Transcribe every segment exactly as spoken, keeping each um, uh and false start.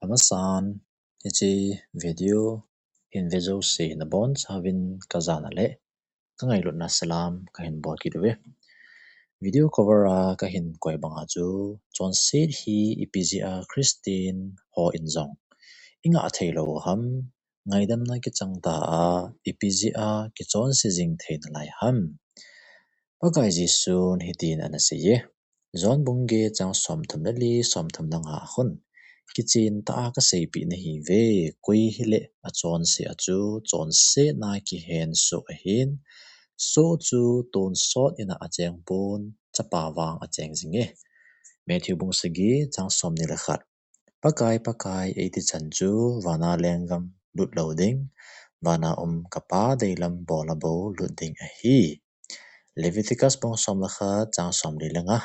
Amasan, hiche video hin ve jouse nabonchauvin kajana le kangailutna salam kahin bol kit uve. Video cover a kahin koi banga chu, chonset hi ipi jeh a Christian hon jong ingah theilou ham, ngaidamna kichang ta a, ipi jeh a kichonse jing thei nalai ham. Pakai Jesun hitin anaseiye. John bung get chang somthum le li, somthum le nga a khun, kichen tah a kaseipeh nahiuve, koi hile achonse a chu chonsetna kihensoh ahin, soh chu tonsot in a acheng pon, Chapa vang acheng jinge. Matthew bung sagi chang somni le khat. Pakai, Pakai, eiti chan chu vana lenggam lut lou ding, vana um kapa deilam bol a bou lut ding ahi. Leviticus bung som le khat chang somli le nga.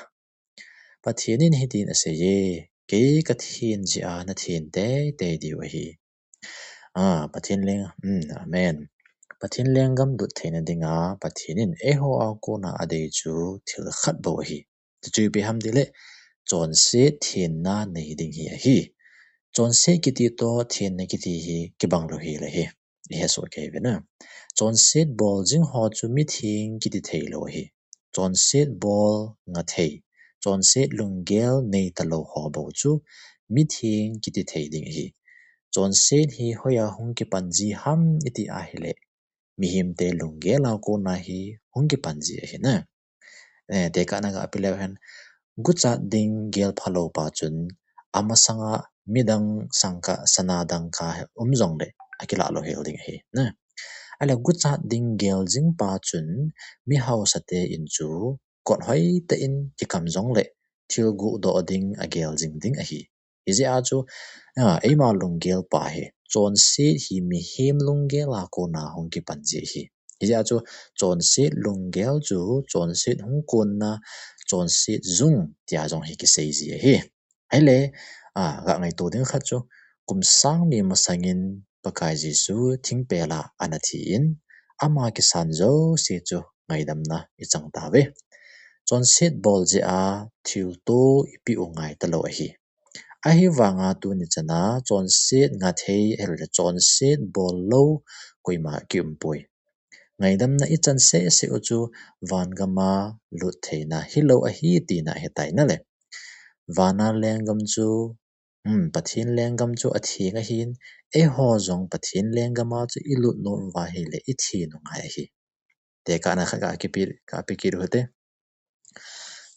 Pathen in hitin aseiye, kei kathen jeh a nathen teitei diu ahi. Ah, Pathen leng, um, amen. Pathen lenggam lut theina dinga Pathen in eiho a kona adei chu thil khat bou ahi. Chuchu ipi ham tile, chonset thenna nei ding hi ahi. Chonset kiti toh thenna kiti hi kibang lou hel ahi. Ihesoh kei uvin a. Chonset bol jing ho chu mitheng kiti theilou ahi. Chonset bol ngathei, chonset lunggel nei talou ho bou chu mitheng kiti thei ding ahi. Chonset hi hoiya hung kipan ji ham iti ahile, mihemte lunggel a kona hi hung kipan ji ahi na. Eh, tekah na ga pi leu hen, guchat ding gel phalou pa chun, amasanga midang sangkah sana dangka um jongle akilah lou hel ding ahi na. Ahile guchat ding gel jing pa chun, mihaosate in chu kot hoitah in kikam jongle thil guhdoh ding agel jing ding ahi. Hijeh a chu, ah, eima lunggel pa hi, chonset hi mihem lunggel a kona hung kipan ji ahi. Hijeh a chu, chonset lunggel chu chonset hung konna, chonset jung tia jong hi kisei ji ahi. Ahile, ah, ga ngaito ding khat chu, kum sang ni masangin Pakai Jesu thingpel a ana thi in, ama kisan jouse chu ngaidamna ichang tauve. Chonset bol jeh a thilto ipeh u ngai talou ahi. Ahivanga tuni chana chonset ngathei ahilou le chonset bol lou koima kium poi. Ngaidamna ichan sese u chu vangam a lut theina hilou ahi tina ahitai nale. Vana lenggam chu, um, Pathen lenggam chu atheng ahin, eiho jong Pathen lenggam a chu ilut nom uva ahile ithen u ngai ahi. Tekah na khat ga kipe, ga pe kit u hite.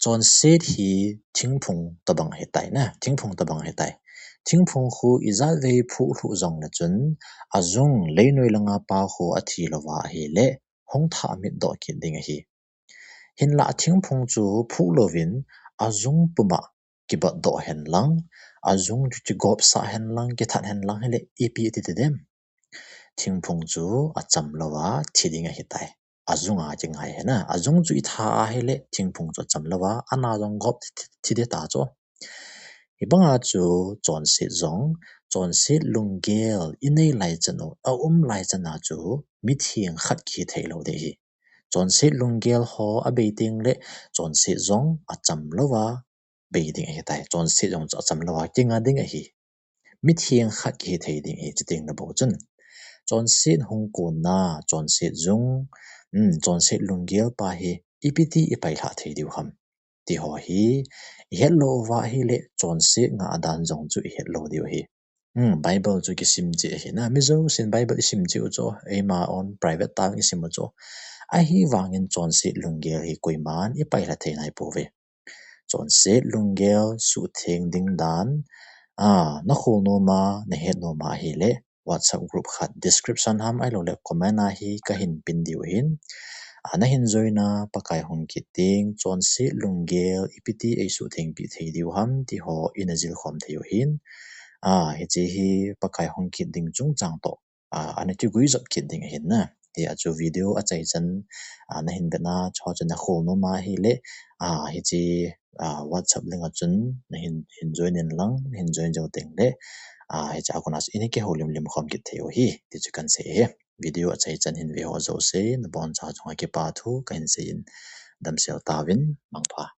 Chonset hi thingphung tobang ahitai na, thingphung tobang ahitai. Thingphung khu ijat vei phuh lhuh jongle chun, ajung leinoi langa pa khu athi louva ahile, hung thah mitdoh kit ding ahi. Hinlah thingphung chu phuh louvin, ajung puma kibotdoh hen lang, ajung chu kigopsah hen lang, kithat hen lang hile ipi ati ti dem. Thingphung chu acham louva thi ding ahitai. Ajunga kingai ahi na. Ajung chu itha ahile thingphung chu acham louva, ana jong gop thi, thi, thi ding ta chu. Hibanga chu chonset jong, chonset lunggel inei lai chan u, aum lai chan a chu mitheng khat kihi theilou ding ahi. Chonset lunggel ho abei tengle chonset jong acham louva bei ding ahitai. Chonset jong chu acham louva kinga ding ahi. Mitheng khat kihi thei ding ahi, chuti tengle bou chun. Chonset hung konna, chonset jung, um, chonset lunggel pa hi ipi ti ipailhah thei diu ham, ti ho hi ihet lou uva ahile chonset ngah dan jong chu ihet lou diu ahi. Um, Bible chu kisim cheh ahi na, mi jousen Bible isim cheh u chu, eima own private tah in isim u chu. Ahivangin chonset lunggel hi koiman ipailha thei naipouve. Chonset lunggel suhtheng ding dan, ah, nakhol nom a, nahet nom a ahile, WhatsApp group khat description ham ahiloule comment a hi kahin pin diu ahin. Ah, nahin join a Pakai hung kit ding, chonset lunggel ipi ti eisuhthengpeh thei diu ham ti ho ina jil khom thei u ahin. Ah, hiche hi Pakai hung kit ding chungchang toh, ah, ana kiguijop kit ding ahin na. Hia chu video achaichan, ah, nahin vet a, chuho chu nakhol nom a ahile, ah, hiche, ah, WhatsApp link a chun nahin, hin join in lang, nahin join jou tengle, ah, hiche a kona chu ina kihoulim lim khom kit thei u ahi, ti chu kahin sei ahi. Video achaichan hin ve ho jouse nabonchauva chunga kipa thu kahin seiyin, damsel tauvin, mangpha.